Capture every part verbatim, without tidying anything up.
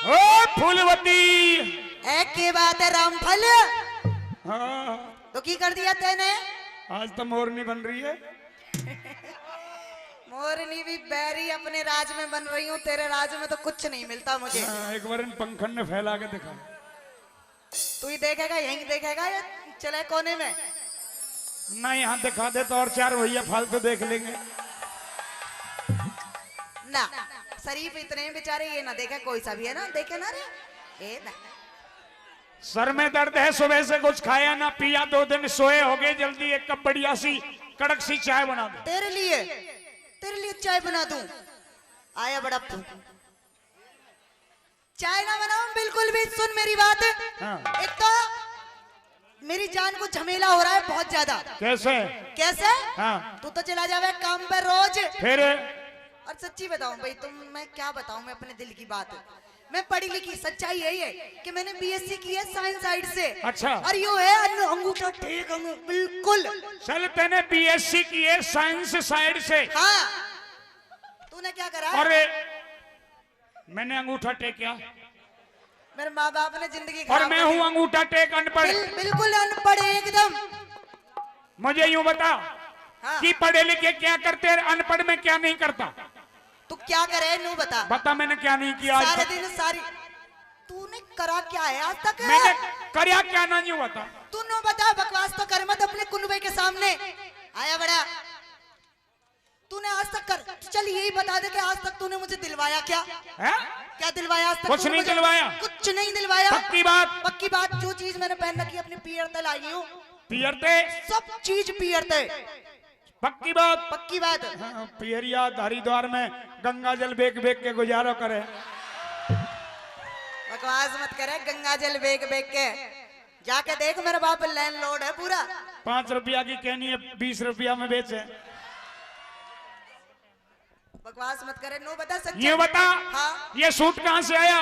ओ फूलवती। ए, के बात है रामफल? हाँ। तो की कर दिया तैने? आज तो मोरनी बन रही है। मोरनी भी बैरी अपने राज में बन रही हूँ, तेरे राज में तो कुछ नहीं मिलता मुझे। हाँ, एक बार इन पंखन ने फैला के दिखा। तू ही देखेगा, यहीं देखेगा या चले कोने में? ना, यहाँ दिखा दे तो और चार भैया फालतू देख लेंगे। ना, शरीफ इतने हैं बेचारे, ये ना देखे कोई सा भी, है ना, देखे ना रे, ए ना। सर में दर्द है, सुबह से कुछ खाया ना पिया, दो दिन सोए हो गए, जल्दी एक कप बढ़िया सी कड़क सी चाय बना दो। तेरे लिए, तेरे लिए चाय बना दूं? आया बड़ा फू-, चाय ना बनाऊं बिल्कुल भी। सुन मेरी बात। हाँ। एक तो मेरी जान को झमेला हो रहा है बहुत ज्यादा। कैसे? कैसे? हाँ। तू तो चला जावे काम पर रोज। फिर? और सच्ची बताऊं भाई, तुम, मैं क्या बताऊं, मैं अपने दिल की बात। मैं पढ़ी लिखी, सच्चाई यही है कि मैंने बीएससी की है साइंस साइड से। अच्छा। और यो है अनु-, अंगूठा टेक, अनु-, बिल्कुल। चल, तैने बीएससी की है साइंस साइड से। हाँ। तूने क्या करा? अरे, मैंने अंगूठा टेक क्या? मेरे माँ बाप ने जिंदगी और खराब मैं कर दी। हूँ अंगूठा टेक अनपढ़। बिल-, बिल्कुल अनपढ़ एकदम। मुझे यूं बता हाँ। कि पढ़े लिखे क्या करते हैं, अनपढ़ में क्या नहीं करता? तू क्या करे, नू बता। बता, मैंने क्या नहीं किया आज सारे तक? दिन सारी, तूने करा क्या है आज तक? मैंने करया क्या ना, यूं बता। तू नू बता, बकवास तो कर मत अपने कुनबे के सामने। आया बड़ा। तूने आज तक कर, चल यही बता दे कि आज तक तूने मुझे दिलवाया क्या? हैं? क्या दिलवाया आज तक कुछ तूने नहीं मुझे? दिलवाया। कुछ नहीं दिलवाया। पक्की बात? पक्की बात, जो चीज मैंने पहन रखी है अपनी पीयर ते लाई हूँ। पीयर ते? सब चीज पीयर ते। पक्की बात? पक्की बात। हाँ, पीरिया हरिद्वार में गंगा जल बेक बेक के गुजारो करे। बकवास मत करे, गंगा जल बेक बेक के जाके देख, मेरा बाप लैंडलॉर्ड है पूरा। पाँच रुपया की कहनी है, बीस रुपया में बेचे। बकवास मत करे, नू बता सच्चाई। ये बता, हाँ। ये सूट कहाँ से आया?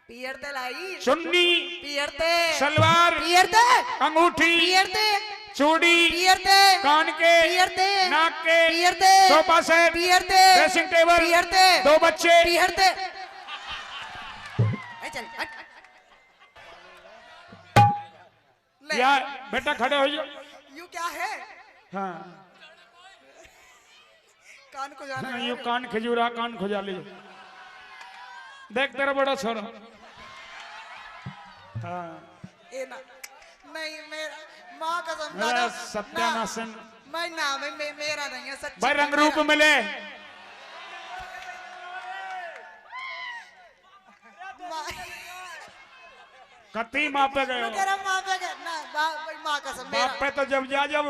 पीयर ते लाई। चुन्नी। पीयर ते। सलवार। पीयर ते। अंगूठी। पीयर ते। चूड़ी। पीयर ते। कान के। पीयर ते। नाक के। पीयर ते। Sofa set. पीयर ते। Dressing table. पीयर ते। दो बच्चे। पीयर ते। ए, चल, हट। ले। या बेटा, खड़े हो जाओ। यू क्या है? हाँ। कान खुजा रहा हाँ, है। यू कान खजूरा, कान खुजा ले। देख, तेरा बड़ा छोरा। हाँ। ए ना, नहीं, मेरा, माँ कसम, मेरा दादा, सत्यानाश ना, है। मैं ना, मैं, मैं, मेरा नहीं है, सच्ची भाई, में रंग रूप मेरा। मिले। माँ। कती माँ पे गए हो? मैं कह रहा माँ पे गए। ना, बा-, भाई, माँ कसम, बाप मेरा। पे तो जब जा, जब।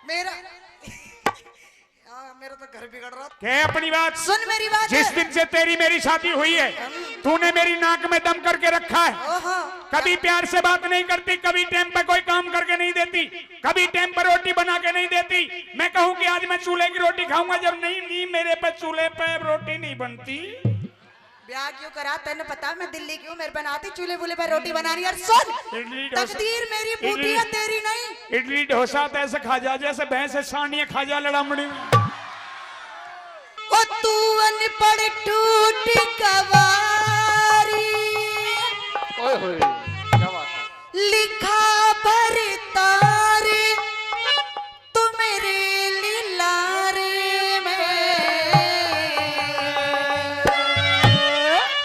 मेरा। हाँ, मेरा तो घर बिगड़ रहा। कह अपनी बात। सुन मेरी बात। जिस दिन से तेरी मेरी शादी हुई है, हम्म। तूने मेरी नाक में दम करके रखा है। ओहो। कभी प्यार से बात नहीं करती, कभी टाइम पे कोई काम करके नहीं देती, कभी टाइम पर रोटी बना के नहीं देती। मैं कहूँ कि आज मैं चूल्हे की रोटी खाऊंगा, जब नहीं, नहीं, मेरे पे चूल्हे पे रोटी नहीं बनती। ब्याह क्यों करा? तन्ने पता मैं दिल्ली क्यों, मेरे पे ना आती चूल्हे बूल्हे पे रोटी बनानी। और सुन, इडली डोसा, तकदीर मेरी फूटी इडली, है, तेरी नहीं। इडली डोसा तो ऐसे खा जा जैसे भैंस सानिया खा जा लड़ामड़ी। ओ तू अनपढ़ टूट गवारी। ओए होए, क्या बात है। लिखा भरतार तू मेरे लिलारे में।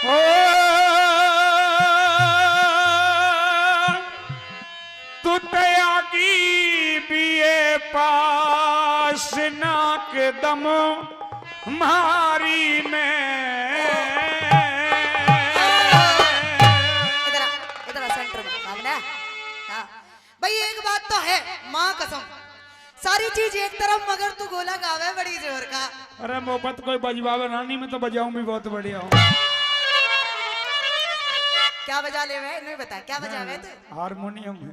ओ, तू ते आगी बीए पास नाक दम मारी में। इधर आ, इधर आ, सेंटर में, सामने। हाँ। भाई, एक बात तो है, माँ कसम, सारी चीज एक तरफ, मगर तू गोला गावे बड़ी जोर का। अरे, मोहब्बत कोई बजवावे ना, नहीं, मैं तो बजाऊं भी बहुत बढ़िया हूँ। क्या बजा ले मैं? नहीं बता, क्या बजा मैं तू? हारमोनियम है।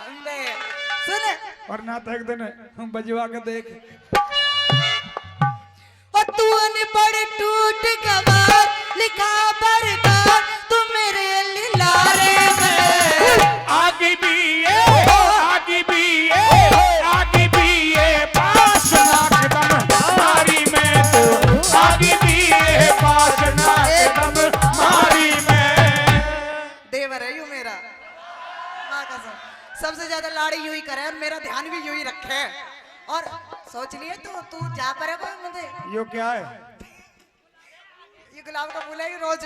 अबे, सुन। और ना तो एक दिन बजवा के देख। ओ तू अनपढ़ टूट गवार, लिखा बरदार, तू मेरे लिलारे में। आगी बीए, आगी बीए, आगी बीए, पास नाक दम मारी में तू। साड़ी यूं ही करे और मेरा ध्यान भी यूं ही रखे। और सोच लिए तू, तू जा पर है कोई मुझे। यो क्या है? ये गुलाब का फूल है, ये रोज,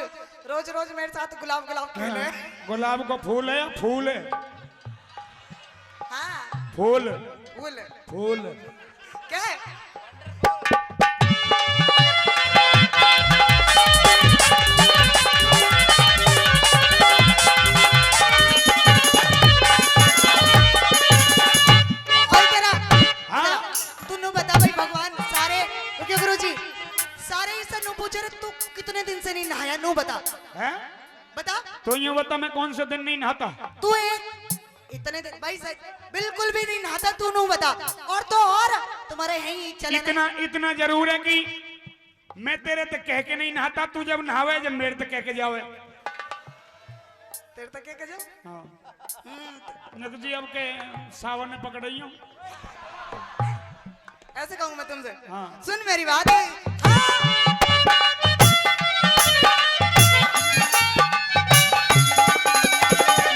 रोज, रोज मेरे साथ गुलाब, गुलाब खेले। हाँ, गुलाब का फूल है या फूल है? हाँ। फूल। फूल। फूल। क्या है? और तेरा, हाँ। तेरा, तू नू बता भाई, भगवान सारे, रुकियो गुरु जी, सारे इस नू पूछ रहे, तू कितने दिन से नहीं नहाया, नू बता। हैं? बता। तो यूं बता, मैं कौन से दिन नहीं नहाता? तू एक इतने दिन भाई सही, बिल्कुल भी नहीं नहाता, तू नू बता। और तो और, तुम्हारे हैं ही चले इतना, इतना जरूर है कि मैं तेरे तक कह के नहीं नहाता, तू जब नहावे, जब मेरे तक कह के जावे। तेरे तक कह के जाओ? हाँ। हम्म, तो नक जी, अब के सावन में पकड़ाई हूँ। ऐसे कहूँ मैं तुमसे? हाँ। सुन मेरी बात। हाँ।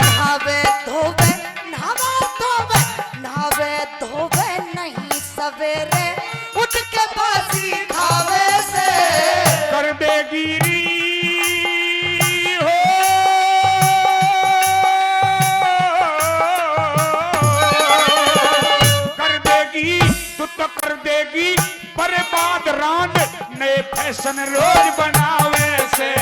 नहावे धोवे, नहावे धोवे, नहावे धोवे नहीं सवेरे, उठ के बासी खावे से। कर देगी री हो, कर देगी, तू तो कर देगी बर्बाद रांड, नए फैशन रोज बनावे से।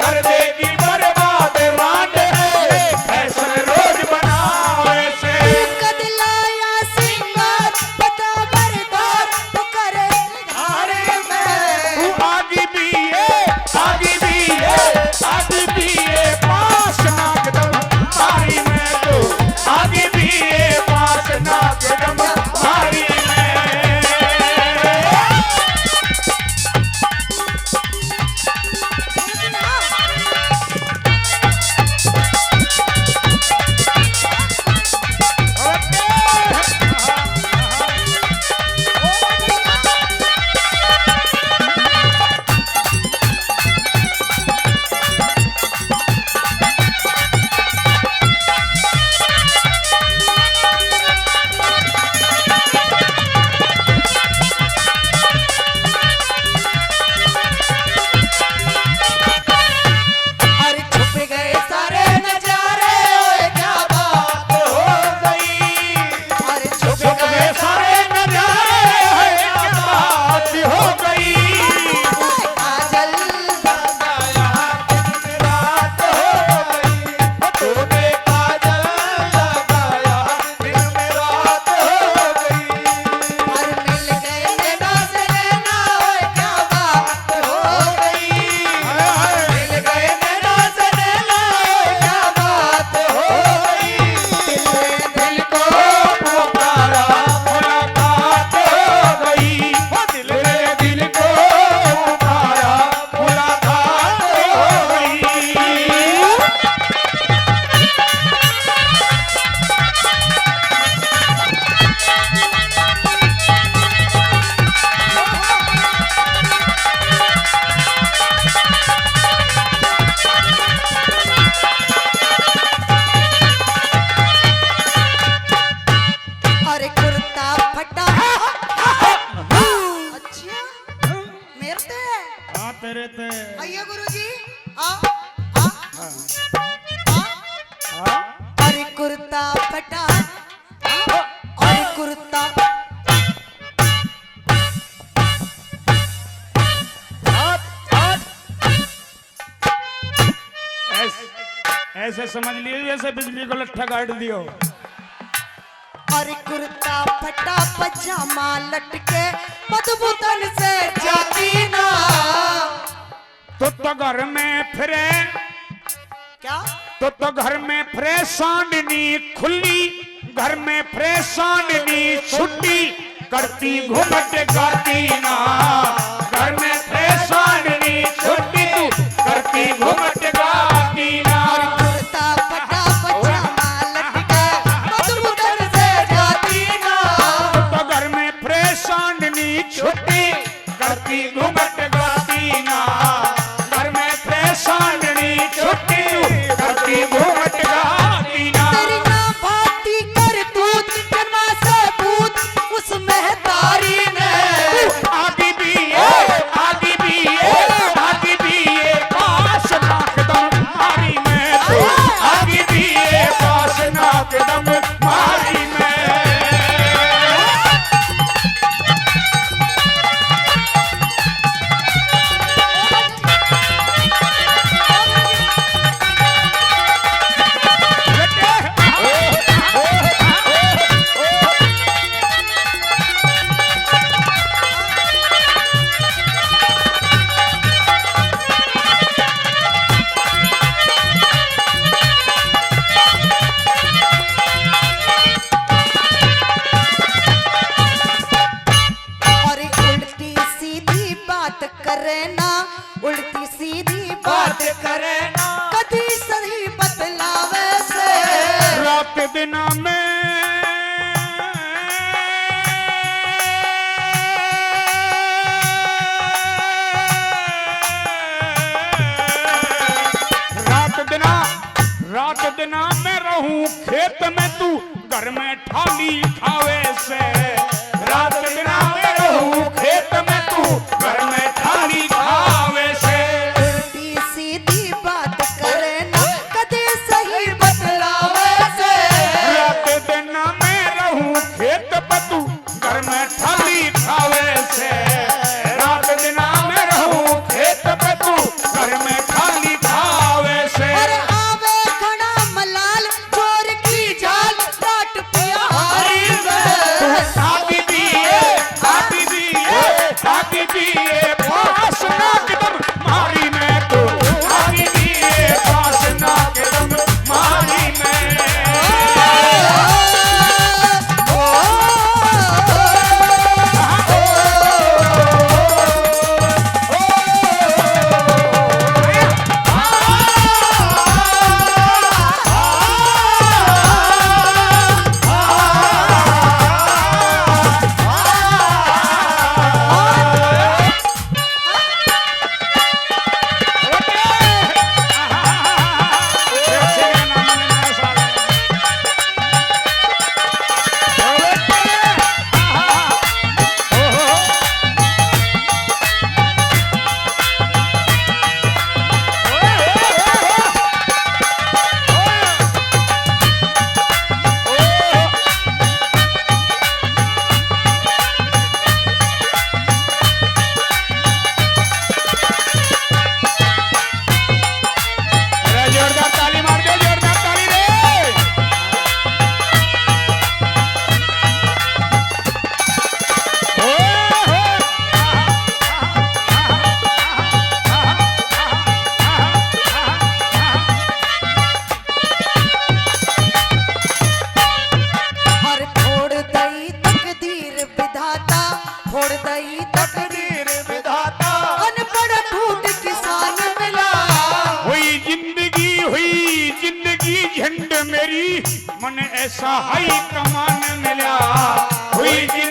कर देगी बर्बाद रांड, नए फैशन रोज बनावे से। कद लाया सिंगार, बता बरदार, तू करे धारे में। तू आगी भी है, आगी भी है, आगी भी है, पास नाक दम मारी में तू। आगी भी है, पास नाक दम मारी में। अरे छुप गए सारे नजारे, ओए क्या बात हो गई। अरे छुप गए सारे नजारे, ओए क्या बात हो गई। काजल लगाया, दिन रात हो गई। तूने काजल लगाया, दिन रात हो गई। और मिल गए नैना से नैना, ओए क्या बात हो गई। मिल गए नैना से नैना, ओए क्या बात हो गई। दिल ने दिल को पुकारा, मुलाकात हो गई। वो दिल ने दिल को पुकारा, मुलाकात हो गई। अरे कुर्ता फटा। अच्छा। मेरे ते? हाँ, तेरे ते। आइए गुरुजी, आ, आ, हाँ। आ। हाँ। अरे कुर्ता फटा, अरे कुर्ता। हट, हट। ऐस-, ऐसे समझ लिए जैसे बिजली को लट्ठा काट दियो। अरे कुर्ता फटा पजामा लटके, बदबू तन से जाती ना। तू तो घर में फिरे। क्या? तू तो घर में फिरे, सांडनी खुली, घर में फिरे, सांडनी छुट्टी, करती घूंघट गाती ना। घर में फिरे, सांडनी छुट्टी, तू करती घूंघट गाती ना। और कुर्ता फटा पजामा लटके, बदबू तन से जाती ना। तू तो घर में फिरे, सांडनी छुट्टी, करती घूंघट गाती ना। घर में फिरे, सांडनी छुट्टी, करती घूंघट गाती ना। तेरी ना भाती कर बात करे ना, उल्टी सीधी बात करे ना, कदी सही बतलावे से। रात दिना में, रात दिना, रात दिना में रहूं खेत में, तू घर में ठाली खावे से। रात दिना में रहूं खेत में, तू घर में ठाली खावे से। उल्टी सीधी बात करे ना, कदे सही बतलावे से। रात दिना में रहूं खेत पे, तू घर में ठाली खावे से। रात दिना में रहूं खेत पे, तू घर में ठाली खावे से। अरे आवे घना मलाल, चोर की जाल, रात प्यारी में। तू शादी भी है, शादी भी है, शादी भी है, पास ना कदम मारी में, तू शादी भी है, पास ना कदम मारी में। अरे जोरदार ताली मार दे, जोरदार ताली रे। ओए होए। हर फोड़ दई तकदीर विधाता, फोड़ दई तकदीर विधाता। अनपढ़ ठूठ किसान मिला। हुई जिंदगी, हुई जिंदगी झंड मेरी, मन ऐसा हाई कमान मिला। हुई जिंदगी